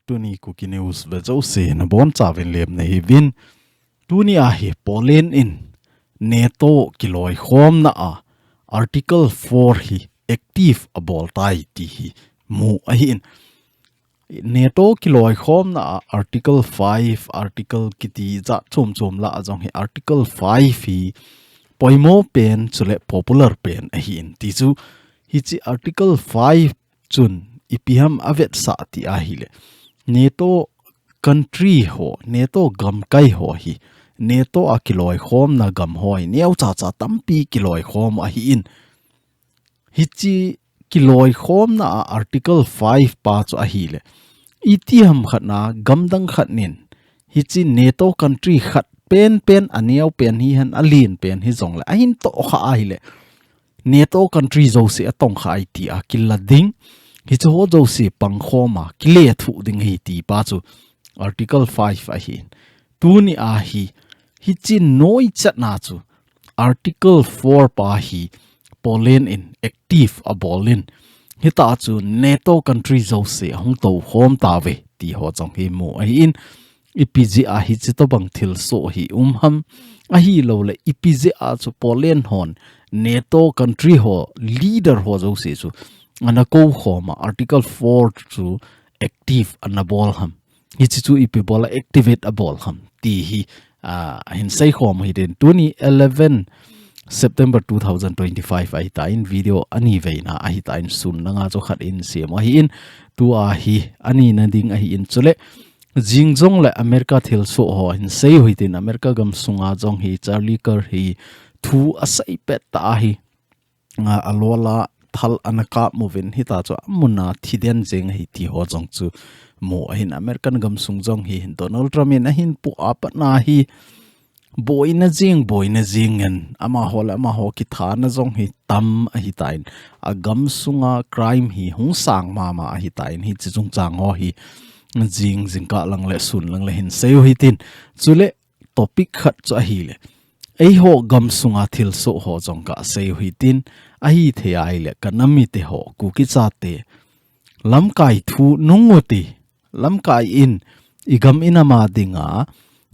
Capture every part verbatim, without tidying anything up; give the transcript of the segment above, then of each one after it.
Tuni Kuki News ve jouse nabonchauvin lemna hiuvin. Tuni ahi Poland in NATO kiloikhomna a Article four hi active aboltai ti hi mu ahin. NATO kiloikhomna a Article five, Article kiti jat chom chom lah a jong hi Article five hi poimo pen chule popular pen ahin. Tichu hiche Article five chun ipi ham avetsah ti ahile, NATO country ho, NATO gamkai ho hi NATO a kiloikhomna gam ho hi neocha cha tampi kiloikhom ahin. Hiche kiloikhomna a Article five pa chu ahile, itiham khatna gamdang khat nin hiche NATO country khat penpen aneo pen hihen alen pen hijongle ahin tohkha ahile, NATO country jouse atongkhai tia kilah ding, hiche ho jouse pangkhoma kilethuh ding ahi ti pa chu Article five ahin. Tuni ahi, hiche noichatna chu Article four pa hi Poland in active abolin, hitachu NATO country jouse ahung toukhom tauve ti ho jong hi mu ahin. Ipi jeh a hiche tobang thilsoh hi um ham, ahilouleh ipi jeh a chu Poland hon NATO country ho leader ho jouse chu ana koukhoma Article four chu active ana bol ham, hiche chu ipi bola activate abol ham ti hi ahin seikhom hitin. Tuni eleven September two thousand twenty-five ahitan, video ani veina ahitan, sun langa chu khat in sem ahin. Tua hi anina ding ahin, chule jing jongle America thilsoh ho hin seiu hitin, America gamsunga jong hi Charlie Kirk hi thu aseipet tah ahi, alola thal ana kap uvin, hitachu amuna thiden jeng ahi ti ho jong chu mu ahin. American gamsung jong hi Donald Trump in ahin pu apatna hi boina jing, boina jing in amaho le amaho kithana jong hi tam ahitan, agamsunga crime hi hung sang mama ahitan, hiche chungchang ho hi jing jingkah lang le sun lang le hin seiu hitin. Chule topic khat chu ahile, eiho gamsunga thilsoh ho jong kaseiu hitin, ahithei ahile kanam mite ho, Kuki chate, lamkai thu nungu ti, lamkai in igam inam a dinga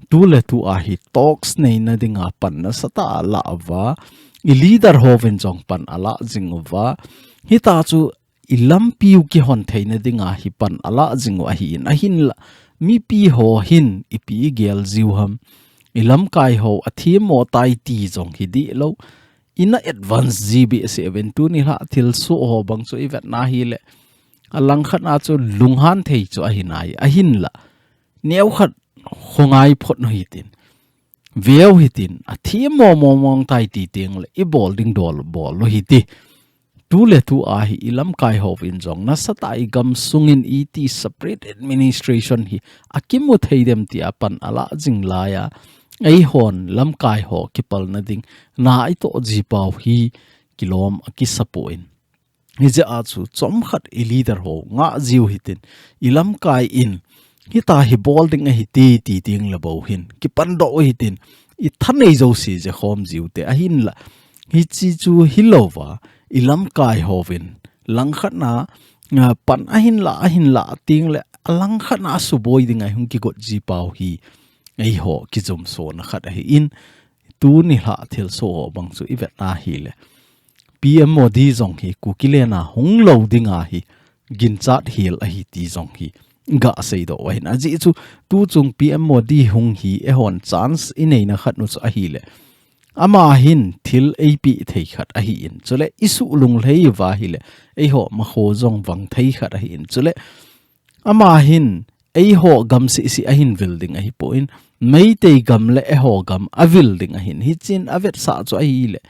tuletu ahi talks neina dinga pan nasatah a alah uva, ileader hovin jong pan alah jing uva, hitachu ilampiu kihon theina dinga hi pan alah jingu ahin, ahinla mipi ho hin ipi igel jiu ham, ilamkai ho athemmo tai ti jong hi dihlou, ina advance ji behseh uvin. Tuni lha thilsoh ho bang chu ivetna hile, alangkhatna chu lunghan thei chu ahinai, ahinla neokhat khongai phot u hitin, veu hitin, athemmo mong mong tai ti tengle ibol ding dol bol u hiti. Tuletu ahi ilamkai hovin jong nasatah a igamsungin iti separate administration hi akimu thei dem tia pan alah jing laiya, eihon lamkai ho kipalna ding na itoh jipau hi kilom akisapoi. Hijeh a chu chomkhat ileader ho ngah jiu hitin, ilamkai in hita hi bol ding ahi ti, ti tengle bou hin kipandoh u hitin, ithanei jouse jeh khom jiu te, ahinla hiche chu hilouva, ilamkai hovin langkhatna pan ahinla, ahinla tengle alangkhatna asuboi dinga hung kigot jipau hi eiho kijumsona khat ahin. Tuni lha thilsoh ho bang chu ivetna hile, PM Modi jong hi Kuki lena hung lou dinga hi ginchat hel ahi ti jong hi gaseidoh u ahin. Ajeh chu tuchung PM Modi hung hi eihon chance ineina khat u chu ahile, ama hin thil eipeh thei khat ahin, chule isuh lunglhai uva hile eiho makho jong vang thei khat ahin, chule ama hin eiho gam sisi ahin vil ding ahipon, Meitei gam le eiho gam avil ding ahin. Hichun avetsah chu ahile,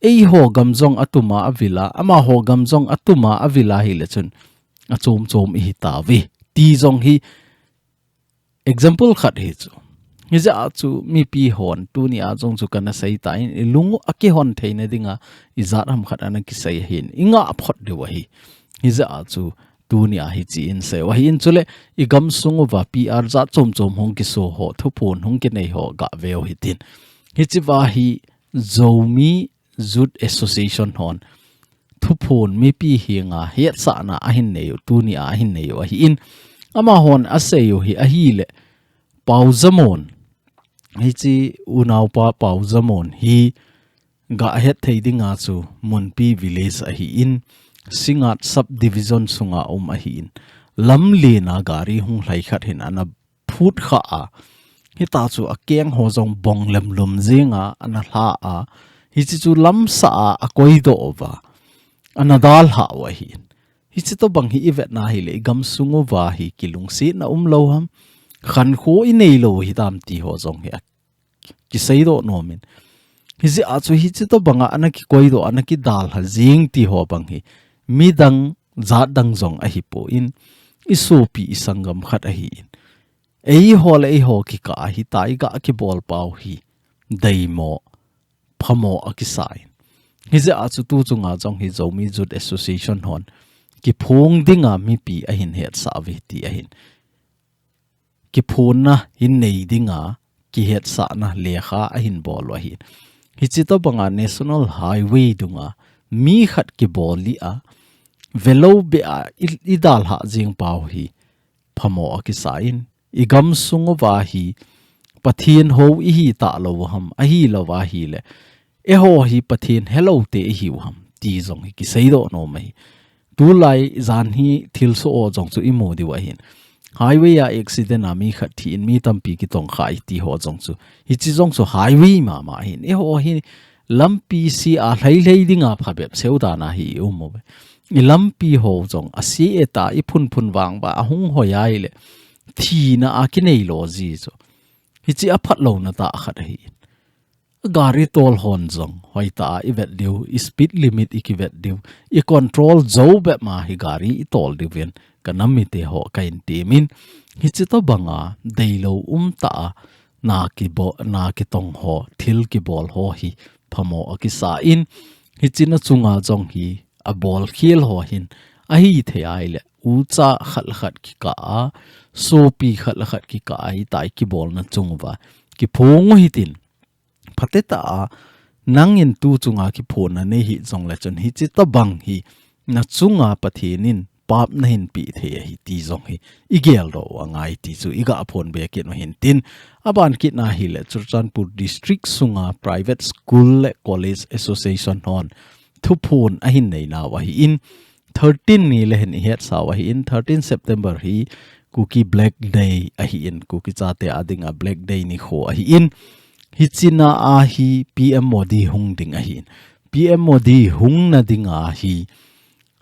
eiho gam jong atuma avila, amaho gam jong atuma avila hile chun achom chom ihitauve ti jong hi example khat hichu. Hijeh a chu mipi hon tunia jong chu kana seitan, ilung akihon theina dinga ijat ham khat ana kisei ahin, ingah phot diu ahi. Hijeh a chu tunia hiche in seiu ahin, chule igamsung uva PR jat chom chom hung kiso ho, thuphon hung kinei ho gaveu hitin. Hichea hi Zomi Youth Association hon thuphon mipi henga hetsahna ahin neiu, tunia ahin neiu ahin. Amahon asei u hi ahile, Paujamon, hiche unaopa Paujamon hi gahet thei dinga chu Munpi village ahin, Singngat subdivision sunga um ahin, lamlen a gari hung lhai khat hin ana phut kha a, hita chu akeng ho jong bong lemlum jinga ana lha a, hiche chu lamsah a akoidoh uva, ana dalha u ahin. Hiche tobang hi ivetna hile, igamsung uva hi kilungsetna umlou ham, khankho inei lou hitam ti ho jong hi akiseidoh nomin. Hijeh a chu hiche tobanga ana kikoidoh, ana kidalha jing ti ho bang hi midang jatdang jong ahipon, isopi isanggam khat ahin. Eiho le eiho kikah a hita iga kibol pau hi deimo, phamo akisan. Hijeh a chu tu chunga jong hi Zomi Youth Association hon kiphong dinga mipi ahin hetsah uve ti ahin, kiphonna hin nei dinga kihetsahna lekha ahin bol u ahin. Hiche tobanga National Highway dunga mi khat kibol lih a, velou beh a i, idalha jing pau hi phamo akisan, igamsung uva hi Pathen hou ihi talou ham, ahilou ahile, eiho hi Pathen helou te ihiu ham ti jong hi kiseidoh nom ahi. Tulai jan hi thilsoh ho jong chu imu diu ahin. Highway a accident a mi khat thi in mi tampi kitongkhai ti ho jong chu, hiche jong chu highway mama ahin. Eiho hi lampi sea lhailhai dinga phabep seu dana hi ium uve. Ilampi ho jong asia ta, iphunphun vangva ahung hoi ahile, thina akinei lo ji chu. Hiche aphatlouna tah khat ahin. Gari tol hon jong hoitah a ivet diu, ispeed limit ikivet diu, icontrol jou bep ma hi gari itol diuvin, kanam mite ho kahin temin. Hiche tobanga deilou umtah a na kibo, na kitong ho, thil kibol ho hi phamo akisan, hiche na chunga jong hi abolkhel ho hin ahithei ahile, ucha khat le khat kikah a, sopi khat le khat kikah a, hitia kibolna chung uva kiphong u hitin. Phatetah a, nangin tu chunga kiphonna nei hih jongle chun, hiche tobang hi na chunga Pathen in pap nahin peh thei ahi ti jong hi igeldoh u angai ti chu iga phonbe kit u hintin. Aban kitna hile, Churachandpur District sunga Private School le College Association hon thuphon ahin neinau ahin, thirteen ni le hin ihetsau ahin, thirteen September hi Kuki Black Day ahin, Kuki chate a dinga Black Day nikho ahin, hichena a hi P M Modi hung ding ahin. P M Modi hungna dinga hi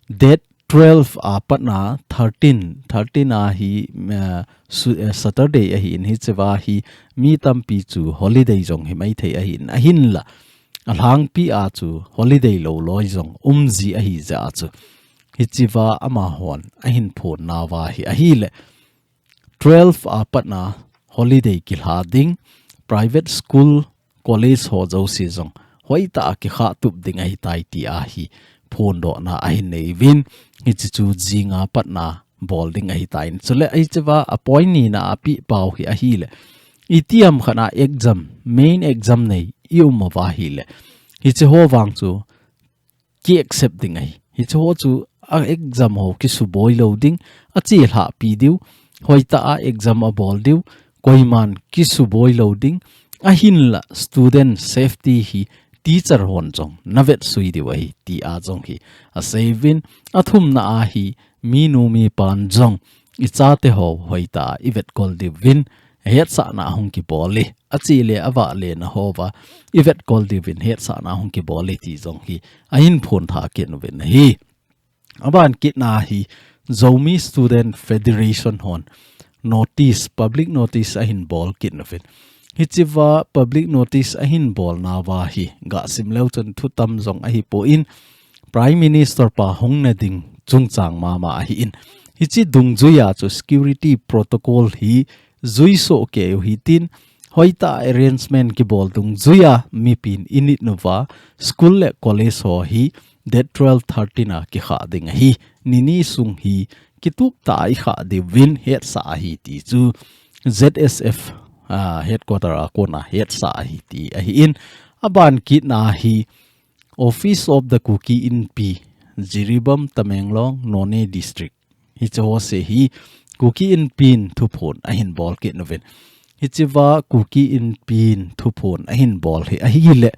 date twelve a patna thirteen, thirteen a hi, eh, su-, eh, Saturday ahin, hichea hi mi tampi chu holiday jong hi maithei ahin, ahinla alhangpi a chu holiday lou loi jong umji ahijeh a chu, hichea amahon ahin phonnauva hi ahile, twelve a patna holiday kilha ding, private school, college ho jouse jong hoitah a kikhahtup ding ahitai tia hi phondohna ahin neiyuvin, hiche chu jinga patna bol ding ahitan. Chule hichea apoint nina a apeh pau hi ahile, itiham khat a exam, main exam nei ium uva ahile, hiche ho vang chu ki accept ding ahi. Hiche ho chu a exam ho kisuboi lou ding, achelhahpi diu, hoitah a exam abol diu, koiman kisuboi lou ding, ahinla student safety hi teacher hon jong navet sui diu ahi, tia jong hi aseiyuvin, athumna a hi minu mipan jong ichate ho hoitah a ivetkol diuvin, hetsahna ahung kibol e, ache le avah lena houva ivetkol diuvin hetsahna ahung kibol e ti jong hi ahin phonthah kit uvin ahi. Aban kitna hi Zomi Student Federation hon notice, public notice ahin bol kit uvin. Hichea public notice ahin bolnauva hi gasim leu chun thutam jong ahipon, Prime Minister pa hungna ding chungchang mama ahin. Hiche dungjuia chu security protocol hi juisoh kei u hitin, hoitah arrangement kibol dungjuia mipin init nauva, school le college ho hi date twelve, thirteen a kikhah ding ahi. Nini sung hi kitup tah a ikhah diuvin hetsah ahi ti chu Z S F, ah, headquarter a kona hetsah ahi ti ahin. Aban kitna hi Office of the Kuki Inpi, Jiribam, Tamenglong, Noney District, hiche ho se hi Kuki Inpi in thuphon ahin bol kit uvin. Hichea Kuki Inpi in thuphon ahin bol hi ahile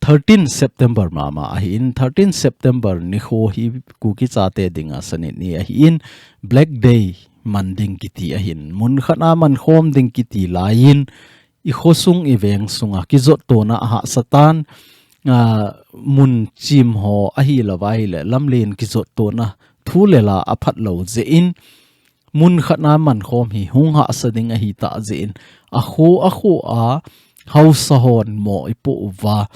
thirteen September mama ahin, thirteen September nikho hi Kuki chate dinga sanit ni ahin, Black Day man ding kiti ahin, mun khat a man khom ding kiti laiyin, i khosung i veng sunga kijot tona ahahsa tan, a, mun chim ho ahi lou vai le lamlen kijot tona thu le la aphat lou jeh in, mun khat a man khom hi hung hahsa ding ahi ta jeh in, a kho a kho a hausa hon mo i po uva,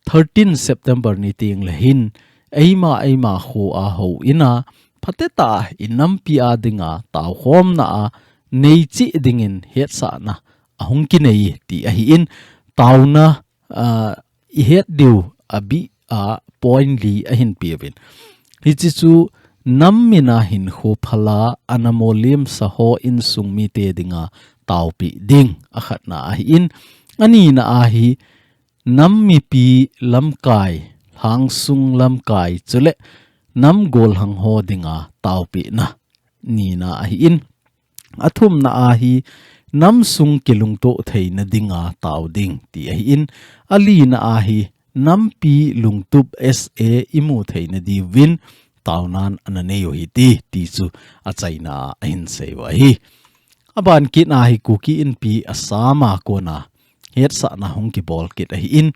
thirteen September ni teng le hin, eima eima kho a houin a, phatecha i nampi a dinga taukhomna a nei cheh dingin hetsahna ahung kinei ti ahin, tauna, a, i het diu abih a point li ahin pe uvin. Hiche chu nam min a hinkho phal a ana molem sa ho insung mite dinga taopi ding akhatna ahin, anina a hi nam mipi lamkai, lhangsung lamkai chule nam golhang ho dinga taopina nina ahin, athumna a hi nam sung kilungto theina dinga tao ding ti ahin, alina a hi nampi lungtup S A i mu theina diuvin taonan ana nei u hite ti chu achaina a ahin sei u ahi. Aban kit a hi Kuki Inpi Assam a kona hetsahna hung kibol kit ahin,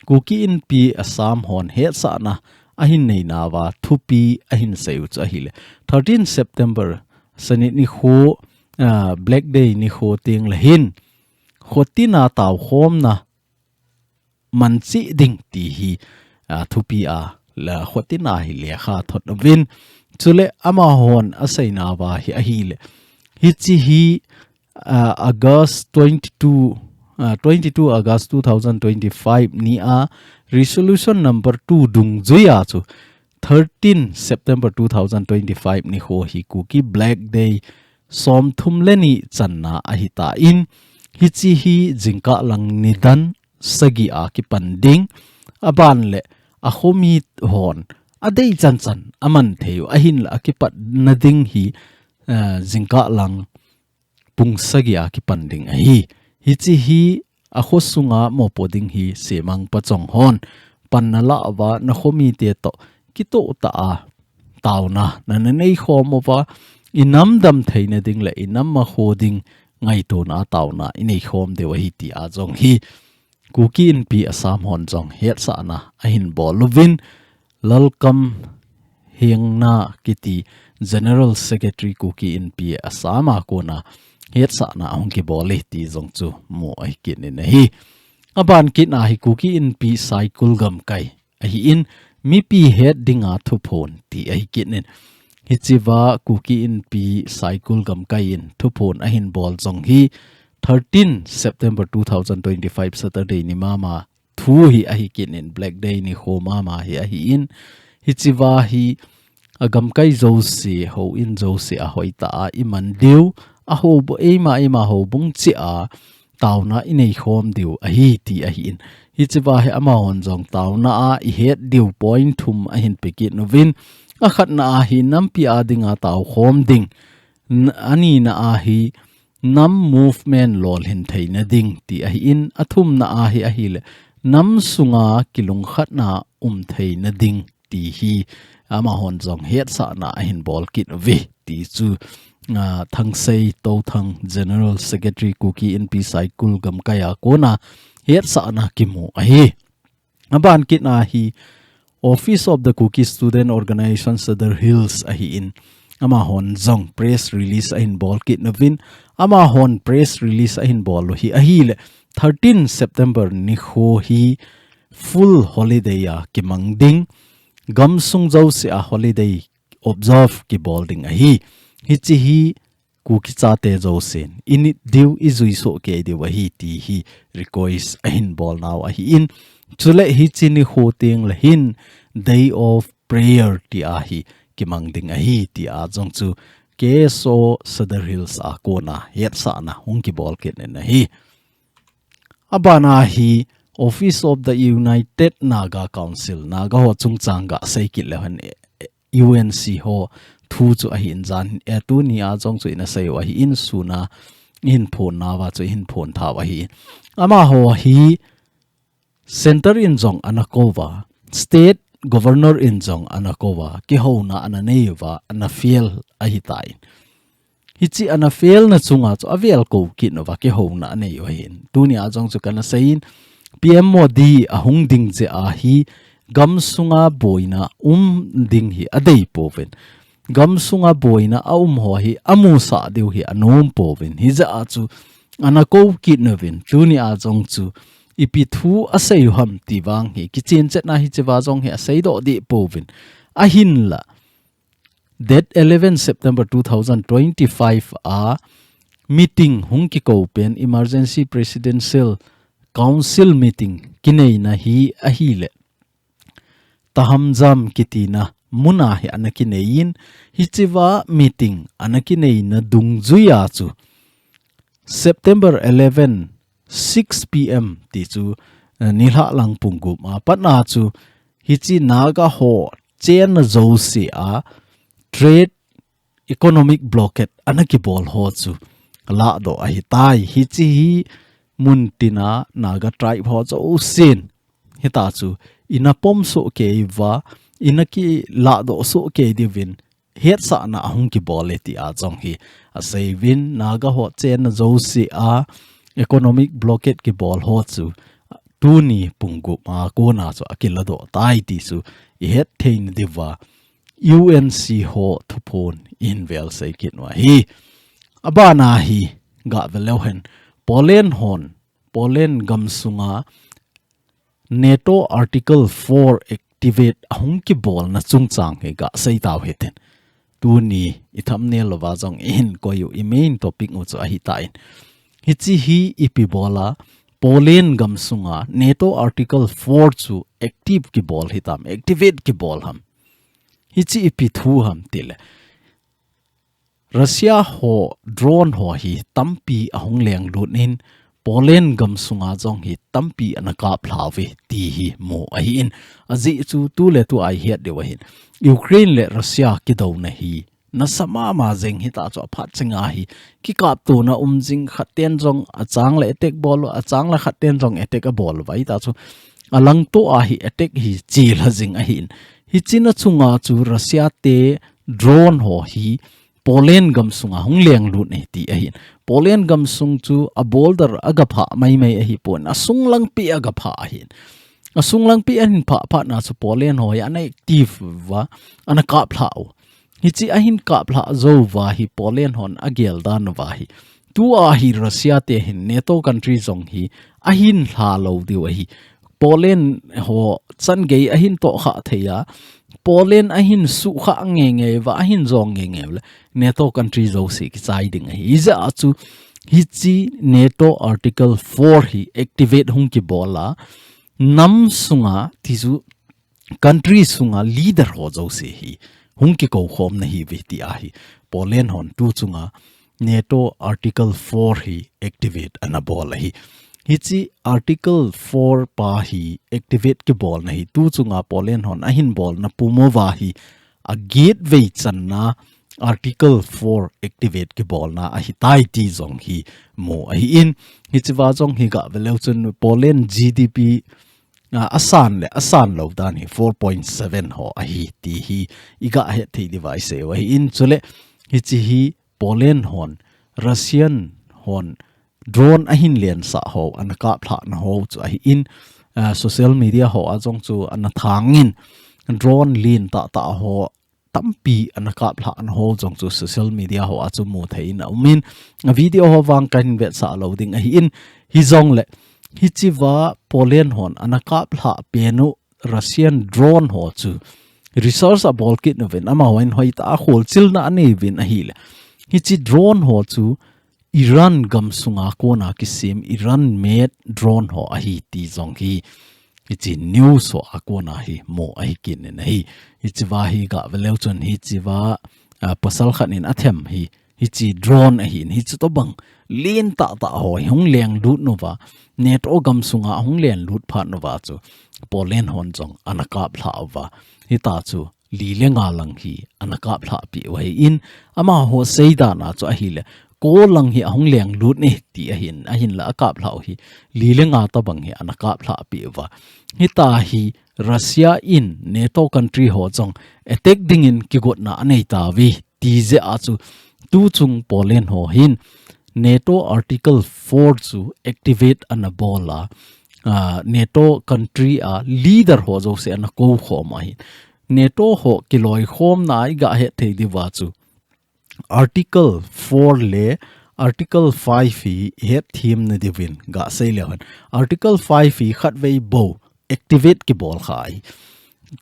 Kuki Inpi Assam hon hetsahna ahin nei nauva thupi ahin sei u chu ahile, thirteen September sanit nikho, a, Black Day nikho teng le hin, khotin a taukhomna man cheh ding ti hi, a, thupi a, la khotin a hi lekha thot uvin. Chule amahon asei nauva hi ahile, hiche hi, a, August twenty-two, a, twenty-two August two thousand twenty-five ni a resolution number two dungjui a chu thirteen September two thousand twenty-five nikho hi Kuki Black Day somthum le ni channa ahi tan, hiche hi jingkah lang nidan sagi a kipan ding, aban le akhomi hon adei chanchan aman thei u ahinla akipatna ding hi, eh, jingkah lang pung sagi a kipan ding ahi. Hiche hi akhosunga mopo ding hi Semang Pachong hon panna la uva, nakhomite toh kitoh tah a taona nana nei khom uva, i nam dam theina ding le i nam makho ding ngaitona taona i nei khom diu ahi ti a jong hi Kuki Inpi Assam hon jong hetsahna ahin bol uvin, Lalkam Hengna kiti General Secretary Kuki Inpi Assam a kona hetsahna ahung kibol e ti jong chu mu ahi kit in ahi. Aban kit a hi Kuki Inpi Saikul gamkai ahin, mipi het dinga thuphon ti ahi kit in. Hichea Kuki Inpi Saikul gamkai in thuphon ahin bol jong hi thirteen September two thousand twenty-five Saturday ni mama thu hi ahi kit in, Black Day nikho mama hi ahin, hichea hi agamkai jouse, houin jouse ahoitah a i man diu, a houbu-, eima eima houbung cheh a taona i nei khom diu ahi ti ahin. Hichea hi amahon jong taona a i het diu point thum ahin pe kit uvin. Akhatna a hi nampi a dinga tao khom ding. N-, anina a hi nam movement lolhin theina ding ti ahin, athumna a hi ahile nam sunga kilungkhatna um theina ding ti hi amahon jong hetsahna ahin bol kit uve ti chu, a, Thangsei Touthang General Secretary Kuki Inpi Saikul gamkai a kona hetsahna kimu ahi. Aban kit a hi Office of the Kuki Student Organization Sadar Hills ahin, amahon jong press release ahin bol kit uvin, amahon press release ahin bol u hi ahile thirteen September nikho hi full holiday a kimang ding, gamsung jouse a holiday observe kibol ding ahi. Hiche hi Kuki chate jousen i nit diu, i jui soh kei diu ahi ti hi request ahin bol nau ahin, chule hiche nikho teng le hin Day of Prayer ti a hi kimang ding ahi ti a jong chu K S O Sadar Hills a kona hetsahna hung kibol kit in ahi. Aban a hi Office of the United Naga Council, Naga ho chungchang ga sei kit le hen, U N C ho thu chu ahin jan, eh, tuni a jong chu ina sei u ahin, sun a ihin phon nauva chu ihin phon thau ahi. Amaho hi center in jong ana kou va, state governor in jong ana kou va, kihouna ana nei uva, ana fail ahitai. Hichi ana fail na chunga chu avel kou kit uva, kihouna anei u ahin. Tuni a jong chu kana seiyin, P M Modi ahung ding jeh a hi gamsunga boina um ding hi adei pouvin. Gamsunga boina aum ho hi amusah diu hi anom pouvin. Hijeh a chu ana kou kit uvin. Tuni a jong chu ipi thu asei u ham ti vang hi, kichen chetna hichi va jong hi asei doh deh pouvin. Ahinla, date eleven September two thousand twenty-five a meeting hung kikou pen, Emergency Presidential Council meeting kineina hi ahile, Tahamjam kitina muna hi ana kineiyin, hichi va meeting ana kineina dungjuia chu September eleven, six P M ti chu, eh, nilhah lang pung gup a pat na chu hichi Naga ho chenna jouse a trade economic blockade ana kibol ho chu lahdoh ahitai. Hichi hi muntina Naga tribe ho jousen hita chu ina pom soh kei uva, ina kilahdoh soh kei diuvin, hetsahna ahung kibol e ti a jong hi asei uvin. Naga ho chenna jouse a economic blockade kibol ho chu tuni pung gup a kona chu akilahdoh tai ti chu ihet theina diuva U N C ho thuphon ihin vel sei kit u ahi. Abana hi gah ve leu hen, Poland hon, Poland gamsunga NATO Article four activate ahung kibolna chungchang hi gah sei tau hitin. Tuni i thumbnail louva jong ihin koi u, i main topic u chu ahitan. Hichi hi ipi bola Poland gamsunga NATO Article four chu active kibol hitam, activate kibol ham. Hichi ipi thu ham tile, Russia ho drone ho hi tampi ahung lenglut in, Poland gamsunga jong hi tampi ana kaplha uve ti hi mu ahin. Ajeh chu tuletu a i het diu ahin, Ukraine le Russia kidouna hi nasa mama jeng hita chu, aphat chenga hi kikaptona um jing, khat ten jong achang le attack bol, achang le khat ten jong attack abol uva hita chu, alangto a hi attack hi chilha jing ahin. Hichina chunga chu Russia te drone ho hi Poland gamsunga hung lenglut e ti ahin. Poland gamsung chu a border a gapha maimai ahipon, asung langpi a gapha ahin. Asung langpi ahin phah phat na chu Poland ho hi ana active uva, ana kaplha u. Hichi ahin kaplha jou uva hi Poland hon agel dan uva hi, tua hi Russia te hin NATO country jong hi ahin lha lou diu ahi. Poland ho changei ahin tohkhah thei a, Poland ahin suhkhah ngeingei uva, ahin jong ngeingei uva le NATO country jouse kichai ding ahi. Hijeh a chu hichi NATO Article four hi activate hung kibol a, nam sunga ti chu country sunga leader ho jouse hi hung kikou khom na hi uve ti ahi. Poland hon tu chunga NATO Article four hi activate ana bol ahi. Hichi Article four pa hi activate kibolna hi tu chunga Poland hon ahin bolna pum uva hi a gateway channa Article four activate kibolna ahitai ti jong hi mu ahin. Hichi va jong hi gah ve leu chun Poland G D P a, asan le asan lou dan hi four point seven ho ahi ti hi i gah het thei diuva i sei u ahin. Chule hichi hi Poland hon, Russian hon drone ahin lensah ho, ana kaplhah na ho chu ahin, a, social media ho a jong chu ana thangin drone lentah tah ho tampi ana kaplhah na ho jong chu social media ho a chu mu thei in a um in, a video ho vang kahin vetsah lou ding ahin, hijongle hichi va Poland hon ana kaplhah pen u Russian drone ho chu research abol kit uvin, amahon hoitah a kholchilna anei uvin ahile, hichi drone ho chu Iran gamsunga kona kisem, Iran made drone ho ahi ti jong hi, hichi news ho a kona hi mu ahi kit in ahi. Hichi va hi gah ve leu chun hichi va, a, pasal khat in athem hi, hichi drone ahin, hichi tobang lentah tah ho hi hung lenglut uva, NATO gamsunga hung lenglut phat uva chu Poland hon jong ana kaplhah uva. Hita chu li le nga lang hi ana kaplhah peh u ahin, amaho seidan a chu ahile, ko lang hi ahung lenglut e ti ahin, ahinla akaplhah u hi li le nga tobang hi ana kaplhah peh uva. Hitia hi Russia in NATO country ho jong attack dingin kigotna anei tauve ti jeh a chu tuchung Poland ho hin NATO Article four chu activate ana bol a, ah, NATO country a leader ho jouse ana kou khom ahin. NATO ho kiloikhomna i gah het thei diuva chu Article four le Article five hi het themna diuvin gah sei leu hen. Article five hi khatvei bou activate kibol kha ahi.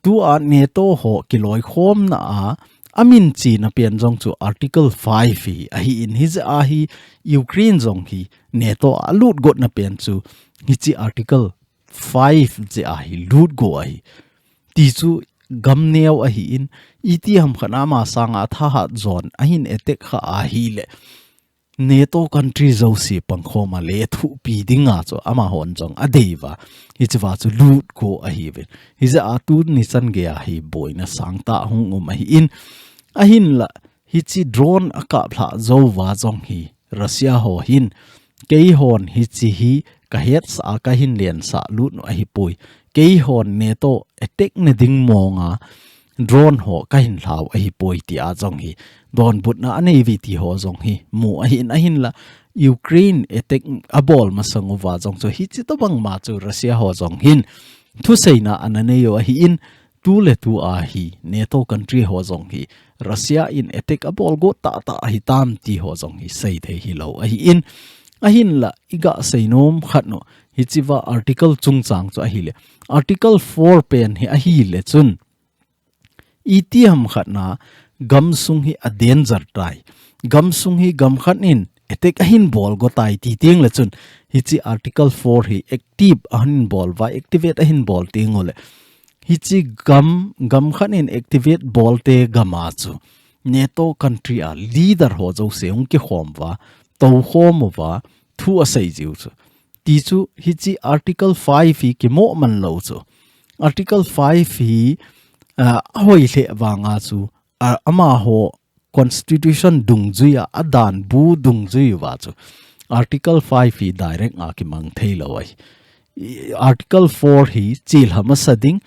Tua NATO ho kiloikhomna a, amin chena pen jong chu Article five hi ahin, hijeh a hi Ukraine jong hi NATO a lut gotna pen chu hiche Article five jeh a hi lut go ahi. Ti chu gam neo ahin, itiham khat a ama sanga thahat jon ahin attack kha ahile NATO country jouse pangkhom a lethuhpi dinga chu amahon jong adei uva, hichea chu lut go ahiuvin. Hijeh a tuni chan geiya hi boina sangtah hung um ahin, ahinla hiche drone akaplhah jou uva jong hi Russia ho hin, keihon hiche hi kahetsah a kahin lensah lut u ahipoi. Keihon NATO attack na ding monga drone ho kahin lhau ahipoi tia jong hi donbutna anei uve ti ho jong hi mu ahin, ahinla Ukraine attack abol masang uva jong chu hiche tobang ma chu Russia ho jong hin thuseina ana nei u ahin, tuletu a hi NATO country ho jong hi Russia in attack abol go tahtah ahitam ti ho jong hi seithei hilou ahin, ahinla i gah seinom khat u hichea Article chungchang chu ahile, Article four pen hi ahile chun itiham khat a gamsung hi a danger tai, gamsung hi gam khat in attack ahin bol go tai ti teng le chun hiche Article four hi active ahin bol uva, activate ahin bol teng ule hiche gam, gam khat in activate bol te gam a chu NATO country a leader ho jouse hung kikhom uva, toukhom uva, thu asei jiu chu. Ti chu hiche Article five hi kimo man lou chu. Article five hi, ah, ahoi lheh vanga chu, ah, amaho constitution dungjuia, adanbu dungjuiya chu Article five hi direct a kimang thei lou ahi. I, Article four hi chilha masa ding,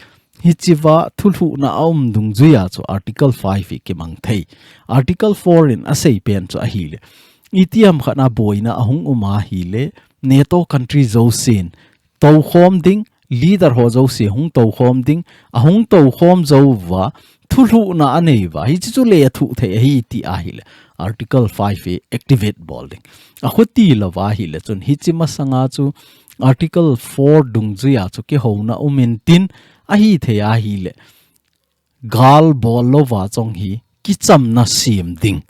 hichea thulhuhna aum dungjuia chu Article five hi kimang thei. Article four in asei pen chu ahile, itiham khat a boina ahung um ahile, NATO country jousen toukhom ding, leader ho jouse hung toukhom ding, ahung toukhom jou uva, thulhuhna anei uva, hiche chu lethuh thei ahi ti ahile, Article five hi activate bol ding. Akhuti louva ahile chun, hiche masanga chu Article four dungjuia chu kihouna um intin, ahithei ahile, gal bol louva jong hi kichamna sem ding.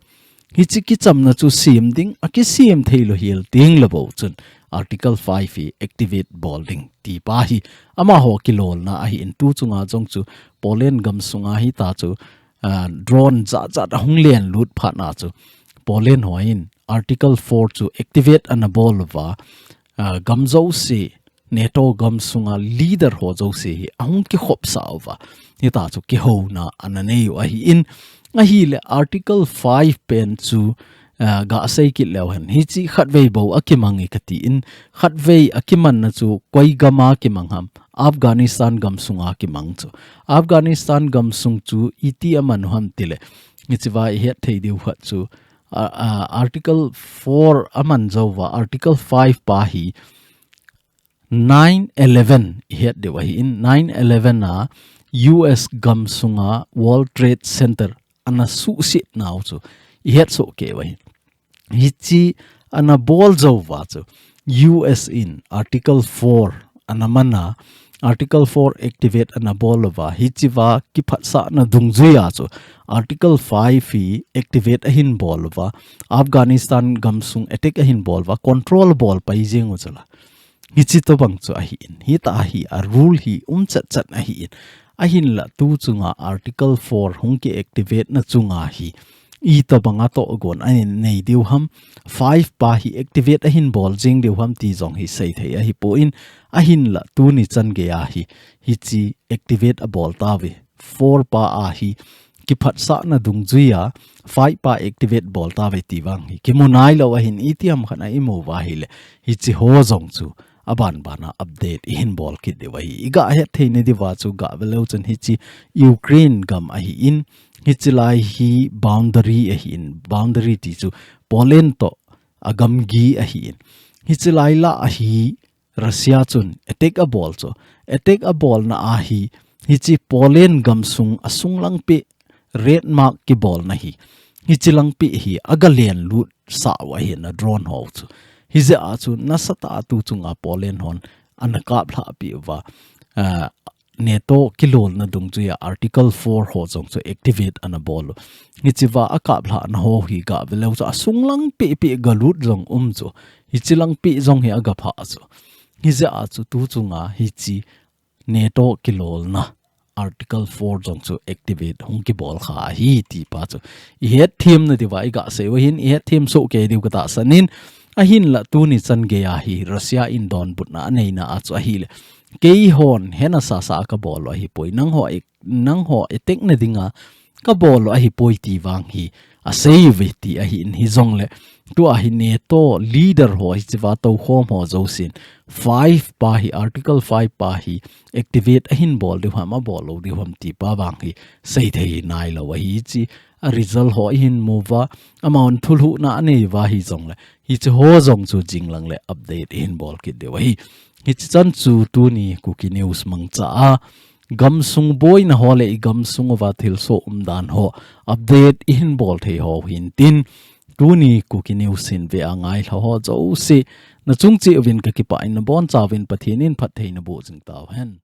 Hiche kichamna chu sem ding, akisem thei lou hel teng le bou chun Article five hi activate bol ding ti pa hi amaho kilolna ahin, tuchunga jong chu Poland gamsunga hitia chu, ah, drone jat jat ahung lenlut phat na chu Poland hon Article four chu activate ana bol uva, ah, gam jouse NATO gamsunga leader ho jouse hi ahung kikhopsah uva, hitia chu kihouna ana nei u ahin, ahile Article five pen chu, ah, gah sei kit leu hen. Hiche khatvei bou akimang e kati in, khatvei akimanna chu koi gam a kimang ham, Afghanistan gamsunga kimang chu. Afghanistan gamsung chu iti aman u ham tile, hichea i het thei diu khat chu, ah, ah, Article four aman jou uva, Article five pa hi nine eleven i het diu ahin, nine eleven a U S gamsunga World Trade Center ana suhset nau chu i het soh kei u ahi. Hiche ana bol jou uva chu U S in Article four ana man a, Article four activate ana bol uva, hichea kiphatsahna dungjuia chu Article five hi activate ahin bol uva, Afghanistan gamsung attack ahin bol uva, control bol pai jeng u chu la. Hiche tobang chu ahin, hitia hi a rule hi um chat chat ahin. Ahinla tuchunga Article four hung kiactivate na chunga hi itobanga tohgon ahin nei diu ham, five pa hi activate ahin bol jeng diu ham ti jong hi seithei ahipon, ahinla tuni chan geiya hi, hiche activate abol tauve. four pa a hi kiphatsahna dungjuia five pa activate bol tauve ti vang hi kimu nailou ahin, itiham khat a imu uva ahile hiche ho jong chu abanbana update ihin bol kit diu ahi. Iga hetthei nadiuva chu gah veleu chun hiche Ukraine gam ahin, hiche lai hi boundary ahin, boundary ti chu Poland toh agamgi ahin. Hiche lai lah a hi Russia chun attack abol chu. Attack abolna a hi, hiche Poland gamsung asung langpeh red mark kibolna hi, hiche langpeh hi aga lenlut sah u ahin a drone ho chu. Hijeh a chu nasatah a tuchunga Poland hon ana kaplhah peh uva, ah, NATO kilolna dungjuia Article four ho jong chu activate ana bol u. Hichea akaplhahna ho hi gah veleu chu asung langpeh peh galut jong um chu. Hiche langpeh jong hi agaphah chu. Hijeh a chu tuchunga hiche NATO kilolna Article four jong chu activate hung kibol kha ahi ti pa chu ihet them nadiuva iga sei u ahin, ihet them soh kei diu katahsan in, ahinla tuni chan geiya hi Russia in donbutna aneina a chu ahile, keihon hena sasa kabol u ahipoi, nangho e, nangho attack nadinga kabol u ahipoi ti vang hi asei uve ti ahin, hijongle tua hi NATO leader ho hichea toukhom ho jousen five pa hi, Article five pa hi activate ahin bol diu ham, abol lou diu ham ti pa vang hi seithei nailou ahi. Hiche a result ho ihin mu uva, amahon thulhuhna anei uva hijongle hiche ho jong chu jinglang le update ihin bol kit diu ahi. Hiche chan chu tuni Kuki News mangcha a gamsung boina ho le igamsung uva thilsoh umdan ho update ihin bol thei ho hintin, tuni Kuki News hin ve a ngailha ho jouse nachung cheh uvin kakipah in, nabonchauvin Pathen in phatthei naboh jing tauhen.